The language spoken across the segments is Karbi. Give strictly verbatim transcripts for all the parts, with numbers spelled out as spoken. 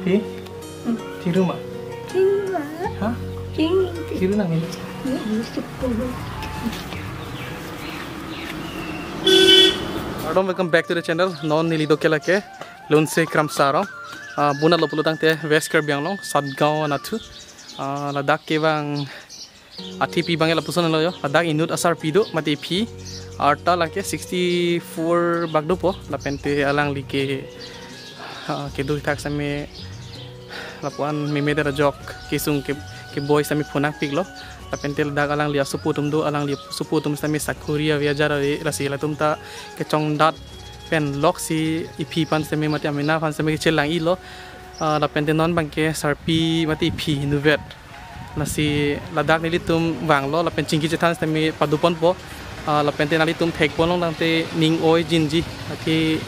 Phi? Thiru ma? Thiru ma? Ha? Thiru. Thiru nang ni? Kardom, welcome back to the channel. Non neli do ke lake Lunse Kramsa arong. Ah, buna lo pulo tangte West Karbi Anglong, Satgaon anatthu. Ah, ladak ke bang athipi bang ke lapuson lo yo. Ladak inut asarpi do, mate iphi. Arta lake sixty-four bak dopo. Lapente alangli ke, ah, kedo thak same lapuan meme dera jok kesung ke, keboi same phonangpiklo. Lapente ladak alangli asopo atum do, alangli asopo atum same sakori ave, ajar ave, lasi latum ta kechongdat pen loksi iphi aphan same mate amena aphan same kechelang-ilo. Ah, lapente non bang ke sarpi mate iphi inutvet. Lasi ladak nelitum vanglo, lapen chingki chethan sitame padoponpo. Ah, lapente nanglitum thekpon long tangte ning oi jinji. Athe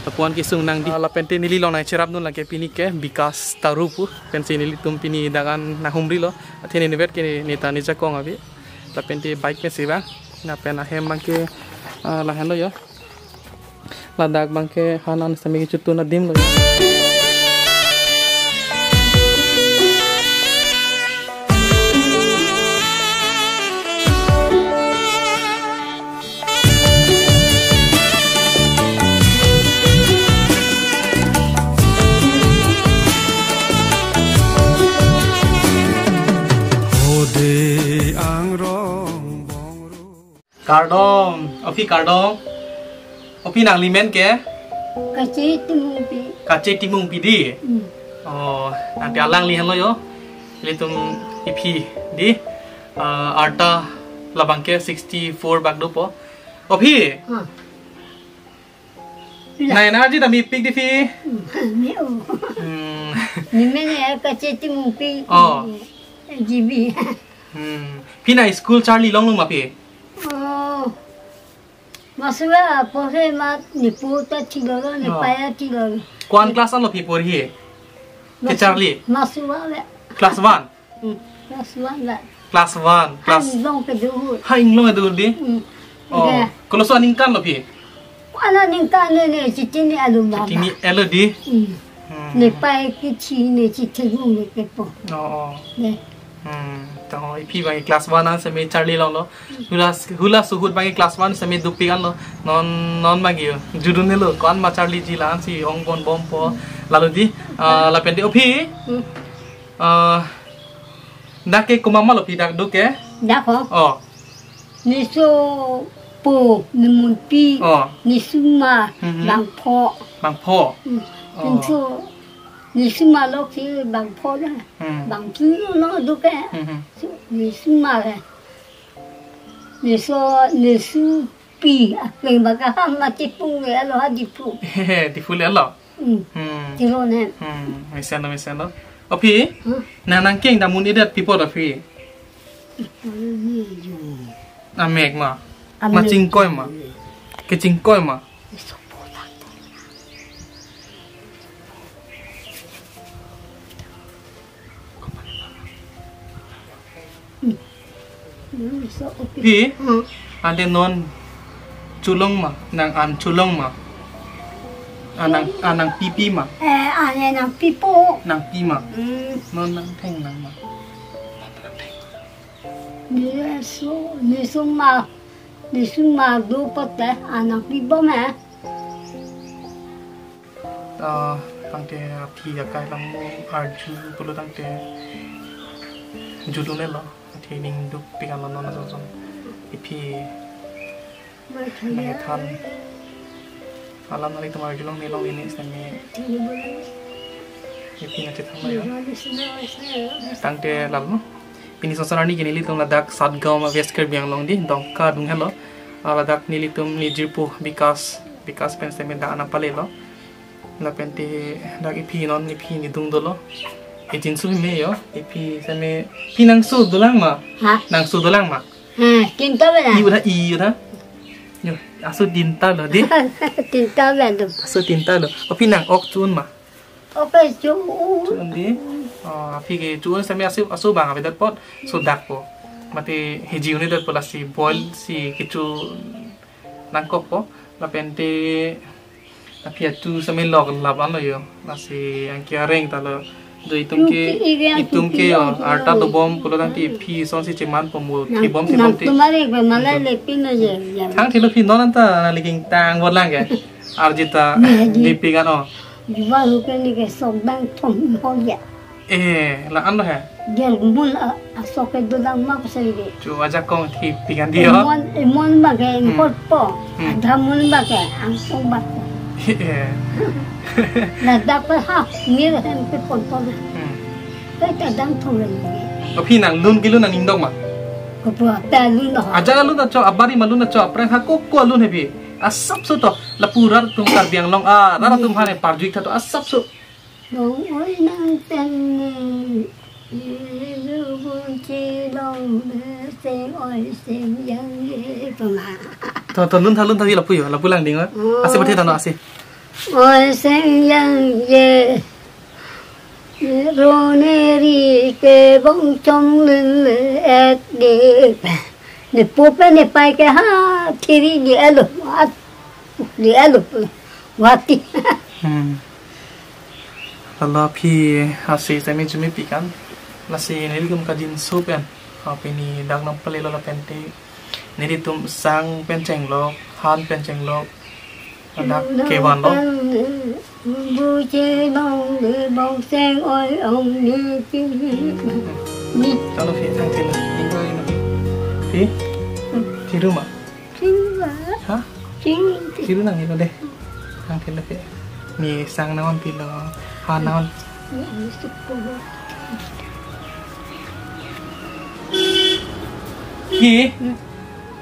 lapuan kesung nangdi. Ah, lapente neli longnang cherapdun lake pini ke Bikas Taru pu. Pensi nelitum pini dak an nanghumrilo. Athe ne inutvet ke ne ta nejakong ave. Lapente bike pensi vang. Lapen ahem bang ke, ah, lahenlo yo. Ladak bang ke han an sitame kechotun adim lo. Ode angrong bongru. Kardom, o phi kardom. O phi nanglimen ke? Kache Timungpi. Kache Timungpi di? Hmm. Oh, tangte alangli henlo yo. Ilitum iphi di. Ah, arta labang ke sixty-four bak dopo. O phi? Ha. Nai na ji da mepik di phi. Hmm, me o. Hmm. Nemen ke Kache Timungpi. Oh. G B. Hmm. Phi na school charli longlo ma phi? Oh. Masu apor he ma nepo ta thilo, ne Oh. paya thilo. Ko-an class anlo phi porhi? Masu, Kecharli? Masu ave. Class one? Hmm, class one ave. Class one, class. Ha inglong kedo ahut. Ha inglong kedo ahut di? Hmm. Oh. Oke. Koloso aningkan lo phi? Ko-an aningkan ne, ne chechini alo ma. Chechini alo di? Hmm. Hmm. Ne pai kechi ne chithegu ne kepo. Oh, oh. Ne. Hmm. To iphi bang class one an sitame charli longlo. Hula, hula suhut bang class one sitame dopik anlo. Non, non bang yo. Judun helo. Ko-an ma charliji la-ansi ong ponbompo. Lalo di. Ah, lapente o phi. Hmm. Ah, dak ke komat ma lo phi dak do ke? Dak ho? Oh. Nesopo, nemunpi, Oh. nesoma, Mhm. bangpho. Bangpho? Hmm. Oh. Neso, nesoma lo ke bangpho la. Hmm. Bangpho lo do ke. Mhm. So, nesoma ke. Neso, nesopi, akeng baka ha mati pung le lo ha Diphu. Diphu le lo? Hmm. Hmm. Tiro ne. Hmm. Mesen lo, mesen lo. O phi? Hmm. Na nangkeng dam un-edet pi apot o phi? Amek ma. Amek. Ma chingkoi ma. Kechingkoi ma. Phi? Hmm. Ante non cholong ma, nang an cholong ma. Anang, anang pipi ma. Eh, ane nangpipo. Nangpi ma. Hmm. Non nangtheng nang ma. Neso, nesoma, nesoma do pote, anangpipo ma. Ah, tangte aphi akai lang arju pulo tangte judun lo. Athe ning dukpik anlo non ason son. Iphi nangkethan. Alam nanglitum arjulong nelong ini sitame. Iphi nangchethan lo yo. Tangte lalo. Pini sonsonarni ke nelitum ladak Satgaon ma West Karbi Anglong di Dongka adung helo. Ah, ladak nelitum nejirpo Bikas, Bikas pen sitame dak anam palelo. Lapente dak iphi non, iphi nedung dolo. Ejinsu me yo, iphi sitame, phi nangso dolang ma? Ha? Nangso dolang ma? Ha, tinta bela. I udah, i udah. Yo, aso tinta lo di. Tinta bela. Aso tinta lo. O phi nang-ok cho-un ma? Ok cho-un. Cho-un di. Oh, aphi ke cho-un sitame aso, aso bang avedet apot. So dak po. Mate heji un-edet apot lasi boil si kecho nangkokpo. Lapente Aphi achu sami lok lap anlo yo. Lasi anke areng ta lo. Jo itum ke, itum ke yo, arta dobom pulo tangte aphi asonsi cheman pom mo, thibom thibom te. Tumare ke mala le pin na je. Thang thilo aphi non anta nangli kingtang bot lang ke. Arjita, di ping an o. Juwa huke ni ke sok dang thom ho ya. Eh, la anlo he. Dia mun a, asok ke dolang ma pasal ke. Chu ajakong thi ping an di yo. Emon, emon ba ke, hmm, import po. Hmm. Adha mun ba ke, angsong ba ke. Eh. Ladak pe ha, mir hem pe pon pon. Hmm. Pe ta dang thong le. Aphi nanglun kelun nangning dok ma? Ko po ta lun ho. Ajak alun ta cho, abari malun ta cho, aphrang ha ko ko alun he phi. Asapso to, lapu rat atum Karbi Anglong, ah, rat atum hane parjuik tha to, asapso. Bong oi nang ten ni, ye lu bun chi long de seng oi seng yang ye pama. To, to, lun tha, lun tha, lapu yo, lapu lang ding, oh. Oh. Asi pathe tano, asi. Oi seng yang ye, ye ro ne ri ke bong chong lun le et de. Ne po pe ne pai ke ha, thiri di elo, at, di elo, wati. Hmm. Lalo aphi asi sami chumi pik an. Lasi nelitum kajinso pen. Aphi ni dak nang pale lo lapen te. Nelitum sang pen chenglok, han pen chenglok. Ladak kevan lo. Bu che bong de bong seng oi ong ni chi. Ni. Talo phi thang thilo. Ning oi no. Phi? Thiru ma? Thiru ma? Ha? Thiru. Thiru nang ilo de. Thang thilo phi. Ni sang naon pilo. Ha naon. Ni, ni supo. Phi? Hmm.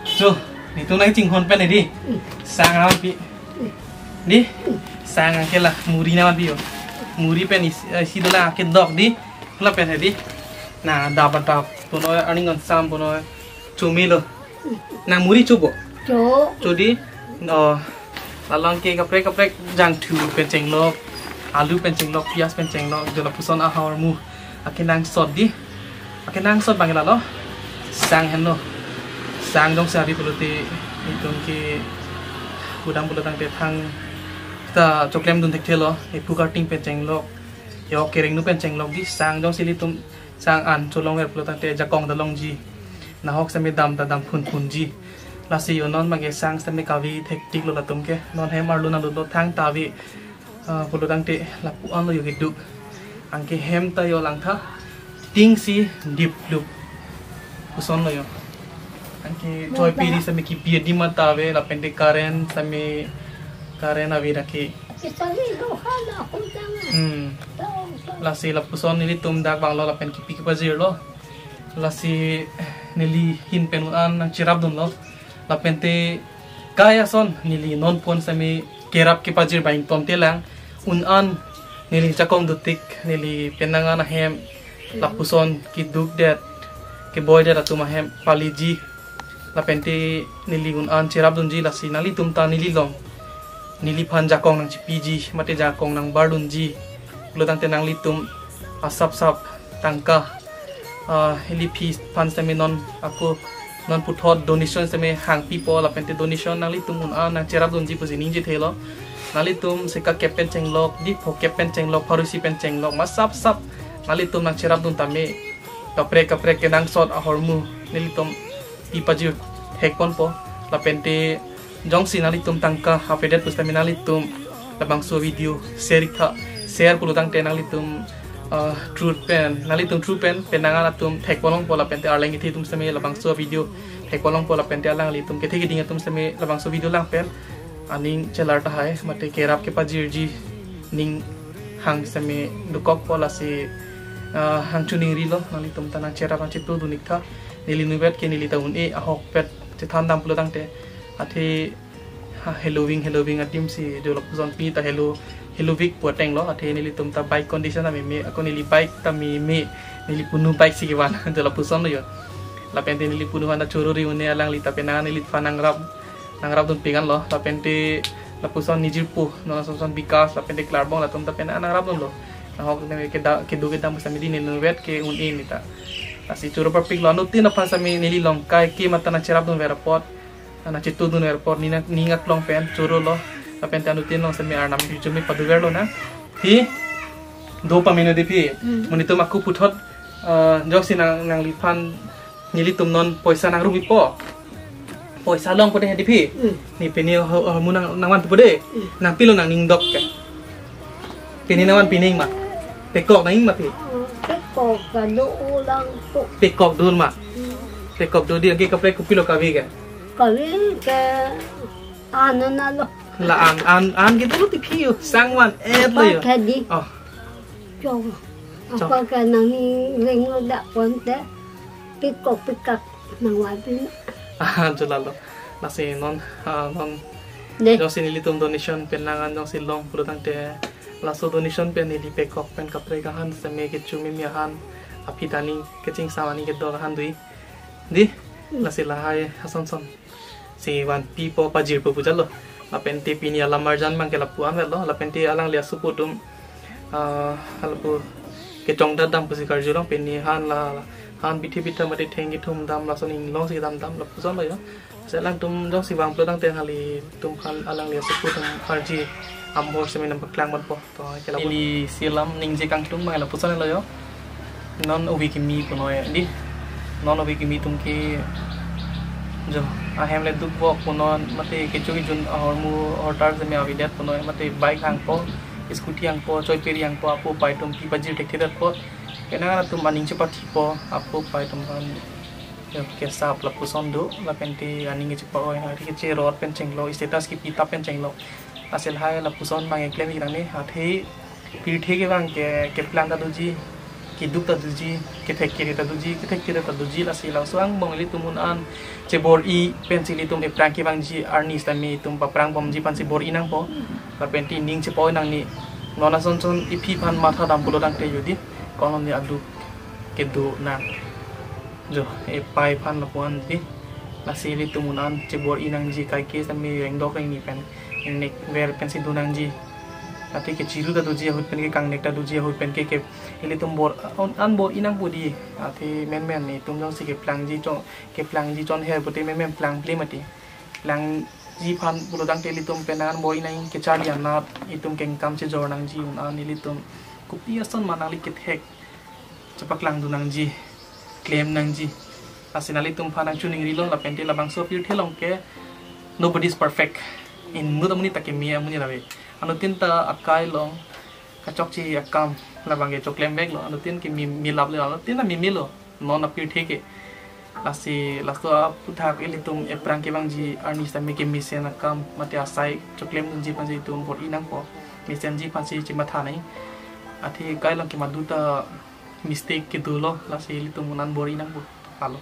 So, netum nangchinghon pen di. Hmm. Sang naon phi. Di, sang anke la muri na ma bio. Muri pen isi, eh, isi dolang kedok di. Lapen di. Na dap dap punoi, aning kon sam punoi. Chumi lo. Nang muri chubo. Cho. Cho di. No. Lalang ke kaprek kaprek jangthu pen chenglok. Alu pen chenglok, pias pen chenglok. Jo lapuson ahormu. Akenangsot di. Akenangsot bang lalo. Sang henlo. Sang jongsi ave pulote itum ke udang pulo tangte thang ta choklem dun thekthelo. Ephu karting pen chenglok. Yo kerengnu pen chenglok di. Sang jongsi ilitum sang an cholong er pulo tangte jakong ta longji. Nahok sami dam ta dam phun phunji. Lasi yo non mage sang sami kave thektik lo latum ke. Non hem arlo nang lo thang ta ave. Ah, pulo tangte lapu an lo yo keduk. Anke hem ta yo langtha. Ting si dip lup. Puson lo yo. Anke choi piri sami kipi di mata ave lapen te current sami current ave dak ke. Kisali lo hala kundang. Hmm. Lasi lapuson nelitum dak bang lo lapen kipi kipajir lo. Lasi neli hin pen un an nangcherap dun lo. Lapen te kai ason neli non pon sami kerap kepajir bang ton te lang un an neli jakong dutik neli penang an ahem lapuson keduk det keboi det atum ahem paliji lapen te neli un an cherap dunji lasi nanglitum ta neli long neliphan jakong nangchipiji mate jakong nangbar dunji pulo tangte nanglitum asap sap tangka ah, ili aphi aphan sami non ako non puthot donation sami hangpipo lapen te donation nanglitum un an nangcherap dunji pusi ningje thelo. Nanglitum seka kep pen chenglok, di pho kep pen chenglok, pharusi pen chenglok, masap sap nanglitum nangcherap dun tame. Kaprek kaprek kenangsot ahormu nelitum pipajir thek ponpo lapen te jongsi nanglitum tangka avedet pusitame nanglitum labangso video share ik tha. Share pulo tangte nanglitum ah, through pen nanglitum through pen penang an atum thek pon longpo lapen te arleng kethe atum sami labangso video thek pon longpo lapen te alanglitum kethe keding atum sami labangso video lang pen aning chelar tahai mate kerap kepajirji ning hang sami dokokpo lasi ah, hang chuning rilo nanglitum ta nangcherap nangchetu dun ik tha. Neli nuvet ke neli ta un-e ahokpet chethan dam pulo tangte athe ha, Halloween, Halloween adim si jo lapuson pi ta Hello, Hello Week pu ateng lo, athe nelitum ta bike condition ta meme, ako neli bike ta meme, neli punu bike si kevan, jo lapuson lo yo. Lapen te neli punu aphan ta choro ri un-e alangli ta penang neliphan nangrap, nangrap dun pik an lo, lapen te lapuson nijirpo, non ason son Bikas, lapen te Klarbong latum ta penang nangrap dun lo. Nahok ne keda, kedo kedam pusitame di neli nuvet ke un-e ne ta. Lasi choro parpik lo, anuttin aphan sami neli long kai ke mata nangcherap dun ver apot. Nangchetu dun ver apot ning, ning aklong pen choro lo. Lapen ta anuttin along seme arnam ri chumi paduver lonang. Phi, do pameno dei phi. Hmm. Monit atum ako puthot, eh, jongsi nang, nangliphan nelitum non poisa nangrumpo. Poisa longpo dei dei phi. Hmm. Ne pini ho-, hormu nang, nangvanpo dei. Hmm. Nangpilo nangning dok ke. Pini nangvan pining ma. Pekok nang ma phi. Pekok ka do ulang tu. Pekok do ma. Hmm. Pekok do dei, anke kaprek kopilo kave ke. Kave ke ano na lo. La an, an, an ke dolo dei phi yo. Sangvan, eh, lo yo. Apa ke dei? Oh. Chong. Chong. Apa ke nangning ring lo dak ponte. Pekok pekak nangvan pin. Ah, jo lalo. Lasi non, ah, non. Dei. Jongsi nelitum donation pen nang an jongsi long pulo tangte. Laso donation pen neli pekok pen kaprek ahan seme kechumi mi ahan. Aphi ta aning kecheng sama aning kedok ahan dei. Dei. Hmm. Lasi lahai ason son. Si vanpipo pajirpo pu jalo. Lapen te pini alam arjan abang ke lapu-an lo. Lapen te alangli asopo atum, ah, lapu kechongdat dam pusi karjulong pini han la, han bithi bitha mate theng kethum dam lason inglong si dam dam lapuson lo yo. Si alangtum jongsi vang pulo tangte nanglitum aphan alangli asopo atum arje ambor seme nangpaklang ponpo. To, ke lapu. Ili si alam ningje kangtung abang lapuson lo yo. Non ove kimi punoi dei. Non ove kimi atum ke jo ahem le dukvok punon mate kecho kejun ahormu ahortar seme avedet punoi mate bike hangpo, scooty hangpo, choi peri hangpo, apo apai atum pi pajir thekthedetpo. Penang atum aning chepathipo, apo apai atum aphan jo kesap lapuson do, lapen te aning kechepa-oi, hari kecherot pen chenglo, status kepi ta pen chenglo. Lasi lahai lapuson abang keklem ik nang ne, athe pirthe ke abang ke, keplang ta doji, keduk ta doji, kethek kere ta doji, kethek kere ta doji, lasi laso angbong ilitum un an chebor-i pensi ilitum ephrang kevangji arni sitame itum paphrang bomji aphansi bor-i nangpo. Lapen te ning chepa-oi nang ne, non ason son iphi aphan matha dam pulo tangte jodi, konon ne aduk kedo nang. Jo, epai aphan lapu-an dei. Lasi ilitum un an chebor-i nangji kaike sitame ingdok ingni pen, ingnek ver pensi do nangji. Athe kechiru ta doji ahut pen ke, kangnek ta doji ahut pen ke, ke ilitum bor, un an bor-i nangpo dei. Athe menmen itum jongsi keplangji chon, keplangji chonher pute menmen plangple mati. Plangji aphan pulo tangte ilitum penang an bor-i nang kecharli anat itum kengkam chejor nangji un an ilitum kopi ason ma nangli kethek chepaklang do nangji, klem nangji. Lasi nanglitum aphan nangchoningrilo lapen te labangso apirthe along ke nobody is perfect. Inut amonit ta keme amonit ave. Anuttin ta akai along kachokche akam labang ke choklem veklo. Anuttin ke mi, milap le anuttin ta mimilo. Non apirthe ke. Lasi laso aphuthak ilitum ephrang kevangji arni sitame kemesen akam mate asai choklem dunji aphansi itum bor-i nangpo. Mesenji aphansi chematha nang. Athe akai along ke madu ta mistake kedolo, lasi ilitum un an bor-i nangpo. Halo.